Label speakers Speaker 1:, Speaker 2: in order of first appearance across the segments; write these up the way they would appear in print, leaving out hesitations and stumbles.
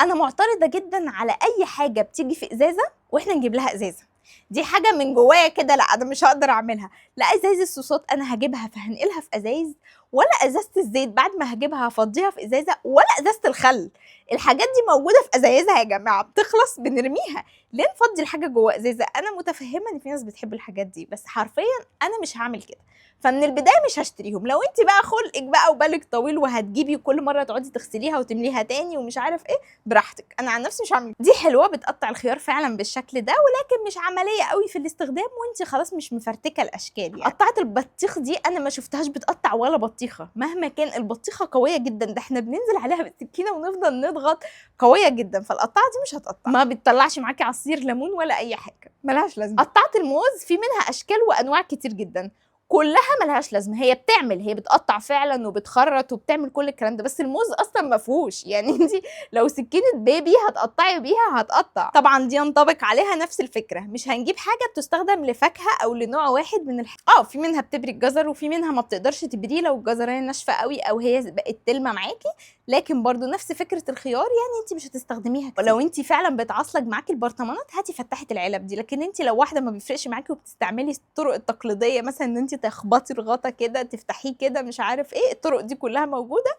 Speaker 1: انا معترضة جدا على اي حاجة بتيجي في ازازة واحنا نجيب لها ازازه. دي حاجة من جوايا كده، لا انا مش هقدر اعملها. لا ازايز الصوصات انا هجيبها فهنقلها في ازايز، ولا ازازة الزيت بعد ما هجيبها هفضيها في ازازه، ولا ازازة الخل. الحاجات دي موجودة في ازايزها يا جماعه، بتخلص بنرميها. ليه نفضي الحاجة جوه ازازه؟ انا متفهمه ان في ناس بتحب الحاجات دي، بس حرفيا انا مش هعمل كده. فمن البداية مش هشتريهم. لو انت بقى خلقك بقى وبالك طويل وهتجيبي كل مرة تقعدي تغسليها وتمليها تاني ومش عارف ايه، براحتك. انا عن نفسي مش هعمل. دي حلوة بتقطع الخيار فعلا بالشكل ده، ولكن مش عملية قوي في الاستخدام، وانت خلاص مش مفرتكه الاشكال يعني. قطعت البطيخ دي انا ما شفتهاش بتقطع ولا بطيخه، مهما كان البطيخه قوية جدا، ده احنا بننزل عليها بالسكينة ونفضل نضغط، قوية جدا. فالقطعه دي مش هتقطع، ما بتطلعش معاكي عصير ليمون ولا اي حاجة، ملهاش لازمه. قطعت الموز في منها اشكال وانواع كتير جدا، كلها ملهاش لازمه. هي بتعمل، هي بتقطع فعلا وبتخرط وبتعمل كل الكلام ده، بس الموز اصلا ما فيهوش يعني. انت لو سكينة بيبي هتقطعي بيها هتقطع. طبعا دي ينطبق عليها نفس الفكرة، مش هنجيب حاجة بتستخدم لفاكهه او لنوع واحد من في منها بتبري الجزر، وفي منها ما بتقدرش تبريه لو الجزريه ناشفة قوي او هي بقت تلمه معاكي، لكن برضو نفس فكرة الخيار يعني انت مش هتستخدميها كتير. ولو انت فعلا بتعصلج معاكي البرطمانات هاتي فتحه العلب دي، لكن انت لو واحدة ما بيفرقش معاكي وبتستعملي الطرق التقليدية مثلا ان انت تخبطي الغطا كده تفتحيه كده مش عارف ايه، الطرق دي كلها موجودة،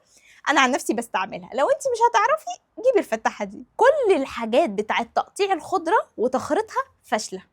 Speaker 1: انا عن نفسي بستعملها. لو انت مش هتعرفي جيبي الفتحة دي. كل الحاجات بتاعه تقطيع الخضرة وتخريطها فاشلة،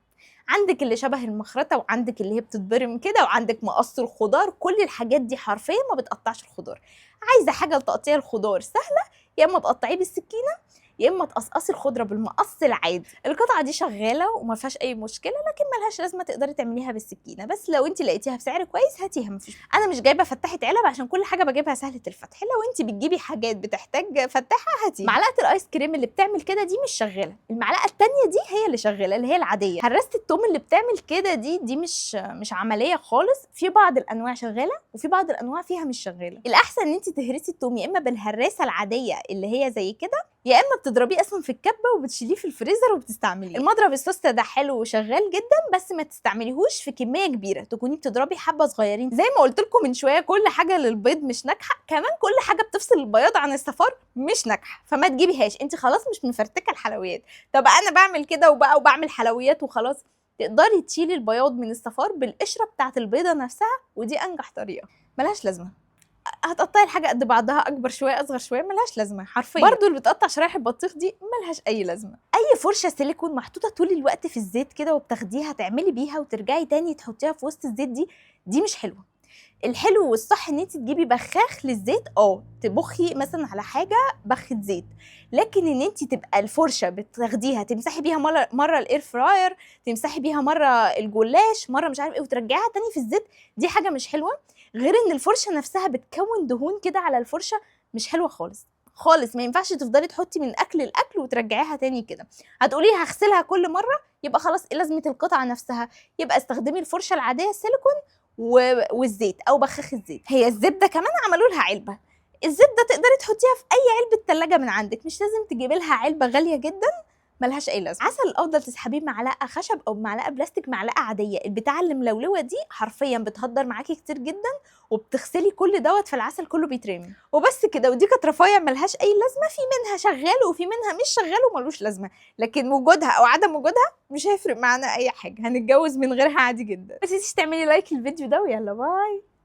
Speaker 1: عندك اللي شبه المخرطه، وعندك اللي هي بتتبرم كده، وعندك مقص الخضار، كل الحاجات دي حرفيا ما بتقطعش الخضار. عايزه حاجة لتقطيع الخضار سهلة، يا اما تقطعيه بالسكينة يا اما تقصقصي الخضرة بالمقص العادي. القطعة دي شغالة وما فيهاش اي مشكلة، لكن ملهاش لازمه، تقدري تعمليها بالسكينة، بس لو انت لقيتيها بسعر كويس هاتيها، مفيش. انا مش جايبه فتحه علب عشان كل حاجة بجيبها سهلة الفتح، لو انت بتجيبي حاجات بتحتاج فتحه هاتيها. معلقه الايس كريم اللي بتعمل كده دي مش شغالة، المعلقة الثانية دي هي اللي شغالة اللي هي العادية. هرسه التوم اللي بتعمل كده دي مش عملية خالص، في بعض الانواع شغالة وفي بعض الانواع فيها مش شغالة. الاحسن ان انت تهرسي التوم يا اما بالهراسه العادية اللي هي زي كده، يا اما بتضربيه اصلا في الكبه وبتشيليه في الفريزر وبتستعمليه. المضرب السوسته ده حلو وشغال جدا، بس ما تستعمليهوش في كمية كبيرة، تكوني بتضربي حبه صغيرين. زي ما قلت لكم من شوية كل حاجة للبيض مش ناجحة، كمان كل حاجة بتفصل البياض عن الصفار مش ناجحة، فما تجيبيهاش. انت خلاص مش مفرتكه الحلويات. طب انا بعمل كده وبقى وبعمل حلويات وخلاص. تقدري تشيلي البياض من الصفار بالقشره بتاعه البيضة نفسها، ودي انجح طريقه. ملهاش لازمه، هتقطعي الحاجة قد بعضها، اكبر شوية اصغر شوية، ملهاش لازمه حرفيا. برضو اللي بتقطع شرايح البطيخ دي ملهاش اي لازمه. اي فرشه سيليكون محطوطة طول الوقت في الزيت كده وبتاخديها تعملي بيها وترجعي تاني تحطيها في وسط الزيت، دي مش حلوة. الحلو والصح ان انت تجيبي بخاخ للزيت، تبخي مثلا على حاجة بخه زيت، لكن ان انت تبقى الفرشة بتاخديها تمسحي بيها مرة ال air fryer، تمسحي بيها مرة الجلاش، مرة مش عارف ايه، وترجعيها تاني في الزيت، دي حاجة مش حلوة. غير ان الفرشة نفسها بتكون دهون كده على الفرشة، مش حلوة خالص خالص. ما ينفعش تفضلي تحطي من اكل لاكل وترجعيها تاني كده. هتقولي هغسلها كل مرة، يبقى خلاص ايه لازمه القطعة نفسها؟ يبقى استخدمي الفرشة العادية السيليكون والزيت او بخاخ الزيت. هي الزبدة كمان عملوا لها علبة، الزبدة تقدري تحطيها في اي علبة تلاجة من عندك، مش لازم تجيبي لها علبة غالية جدا ملهاش اي لازمه. عسل الافضل تسحبيه بمعلقه خشب او بمعلقه بلاستيك، معلقه عادية. البتاعه اللي ملولوه دي حرفيا بتهدر معاكي كتير جدا، وبتغسلي كل دوت في العسل كله بيترمي. وبس كده. ودي كانت رفايع ملهاش اي لازمه، في منها شغال وفي منها مش شغال وملوش لازمه، لكن وجودها او عدم وجودها مش هيفرق معانا اي حاجة، هنتجوز من غيرها عادي جدا. ما تنسيش تعملي like للفيديو ده، ويلا bye.